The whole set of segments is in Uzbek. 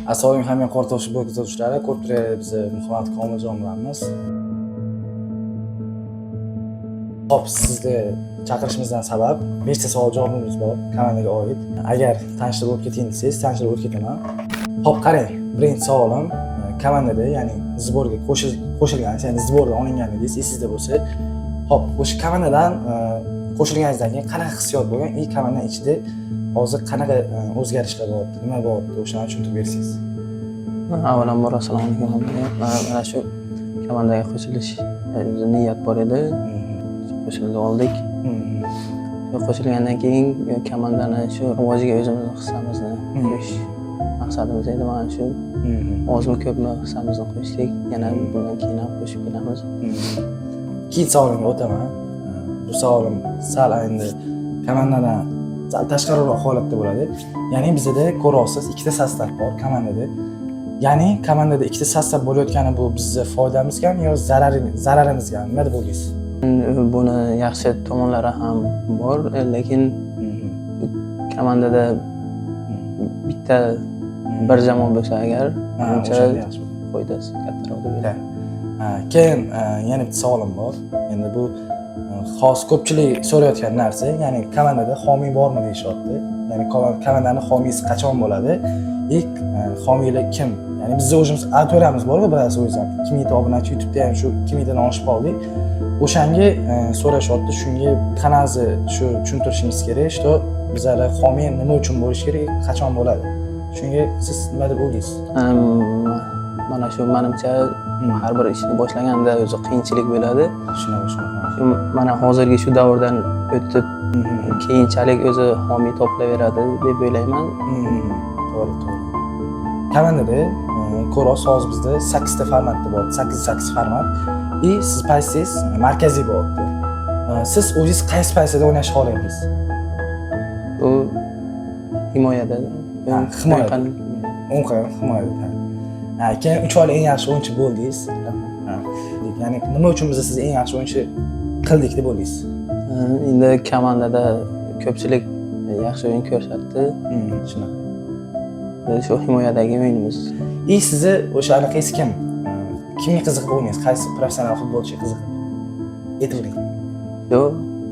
Assalomu alaykum hamma Qoratosh futbol kuzatuvchilari. Ko'rib turgan biz Muhammad Komiljon bilanmiz. Xo'p, sizni chaqirishimizdan sabab 5 ta savol javobimiz bor komandaga oid. Agar tanishtirib o'tib keting desangiz, tanishtirib o'tib ketaman. Xo'p, qarang, birinchi savolim komandada, ya'ni сбор ga qo'shilgan, ya'ni сбор dan olingan dedingiz, esingizda bo'lsa. Xo'p, o'sha komandadan qo'shilganingizdan keyin qanaqa hissiyot bo'lgan? И komandani ichida hozir qanaqa o'zgarishlar bo'lyapti, nima bo'lyapti, o'shani tushuntirib bersangiz. Avvalambor assalomu alaykum hammaga. Mana shu komandaga qo'shilish o'zi niyat bor edi. Qo'shildi oldik. Shu qo'shilgandan keyin komandani shu rivojiga o'zimizni hissamizni qo'shish maqsadimiz edi. Mana shu ozmi ko'pmi hissamizni qo'shdik. Yana bundan keyin ham qo'shib kelamiz. Keyingi savolimga o'taman. Bu savolim sal endi komandadan sal tashqariroq holatda bo'ladi. Ya'ni bizada ko'ryapsiz, ikkita состав bor komandada. Ya'ni komandada ikkita состав bo'layotgani bu bizni foydamizgami yo zararimizgami? Nima deb o'ylaysiz? Buni yaxshi tomonlari ham bor, lekin komandada bitta bir jamoa bo'lsa agar, Ha, uncha o'shanda yaxshi bo'ladi. foydasi kattaroq deb o'ylayman. Ha, keyin yana bitta savolim bor. Endi bu hozir ko'pchilik so'rayotgan narsa, ya'ni komandada homiy bormi deyishyapti. Ya'ni komandani homiysi qachon bo'ladi? И homiylar kim? Ya'ni bizni o'zimiz auditoriyamiz bor-ku, bilasiz o'zingiz ham. 2000 ta obunachi YouTube'da ham shu 2000 tadan oshib qoldik. O'shanga so'rashyapti, shunga qanaqasi shu tushuntirishimiz kerak, что bizlar homiy nima uchun bo'lishi kerak, qachon bo'ladi? Shunga siz nima deb o'ylaysiz? Mana shu manimcha har bir ishni boshlaganda o'zi qiyinchilik bo'ladi. Shunaqa, shunaqa. Shu mana hozirgi shu davrdan o'tib, keyinchalik o'zi homiy topilaveradi deb o'ylayman. To'g'ri, to'g'ri. Komandada ko'ryapsiz, hozir bizda 8 ta formatda bor, 8 8 format. И siz pozitsiyangiz markaziy bo'lyapti. Siz o'zingiz qaysi pozitsiyada o'ynashni xohlardingiz? Bu himoyada. Ha, himoyada. O'ng qanot himoyada. Ha, keyin 3 oylik eng yaxshi o'yinchi bo'ldingiz. Ha. Ya'ni nima uchun biz sizni eng yaxshi o'yinchi qildik deb o'ylaysiz? Endi komandada ko'pchilik yaxshi o'yin ko'rsatdi. Shunaqa. Shu himoyadagi o'yinimiz. И sizni o'sha anaqangiz kim? Kimga qiziqib o'ynaysiz? Qaysi professional futbolchiga qiziqib? Aytavering. Shu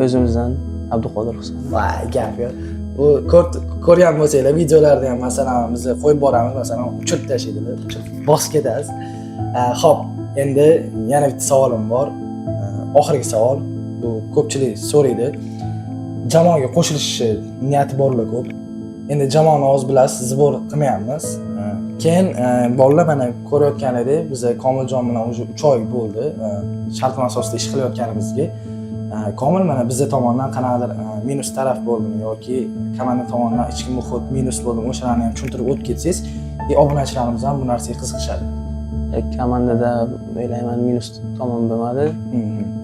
o'zimizdan Abduqodir Husanov. Voy, gap yo'q. Bu ko'rgan bo'lsanglar, videolarda ham masalan biz qo'yib boramiz, masalan, uchirib tashlaydilar, uchirib bosib ketasiz. Xo'p, endi yana bitta savolim bor. Oxirgi savol. Bu ko'pchilik so'raydi. Jamoaga qo'shilishi niyati borlar ko'p. Endi jamoani hozir bilasiz, сбор qilmayapmiz. Keyin bolalar mana ko'rayotganidek, biz Komiljon bilan уже 3 oy bo'ldi shartnoma asosida ish qilayotganimizga. Komil, mana biza tomondan qanaqadir minus taraf bo'ldimi yoki komanda tomonidan ichki muhit minus bo'ldimi, o'shalarni ham tushuntirib o'tib ketsangiz, и obunachilarimiz ham bu narsaga qiziqishadi. Komandada o'ylayman minus tomon bo'lmadi.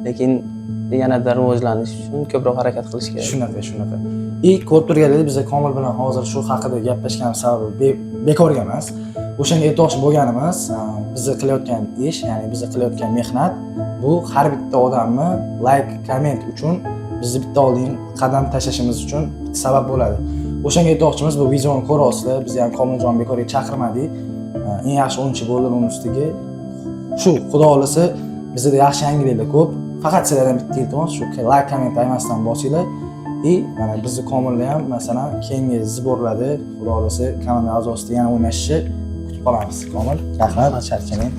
Lekin yanada rivojlanish uchun ko'proq harakat qilish kerak. Shunaqa, shunaqa. И ko'rib turganingizdek, biz Komil bilan hozir shu haqida gaplashgan sababi bekorga emas. O'shanga aytmoqchi bo'lganimiz, bizni qilayotgan ish, ya'ni bizni qilayotgan mehnat bu har bitta odamni layk, komment uchun bizni bitta oldin qadam tashlashimiz uchun bitta sabab bo'ladi. O'shanga aytmoqchimiz, bu videoni ko'ryapsizlar, biz ham Komiljon bekorga chaqirmadik. Eng yaxshi o'yinchi bo'ldi uni ustiga. Shu, xudo xohlasa, bizda yaxshi yangiliklar ko'p. Faqat sizlardan bitta iltimos, shu layk, komment aymasdan bosinglar. И mana bizni Komilda ham masalan keyingi сбор larda xudo xohlasa komanda a'zosida yana o'ynashishni kutib qolamiz. Komil, rahmat, charchamang.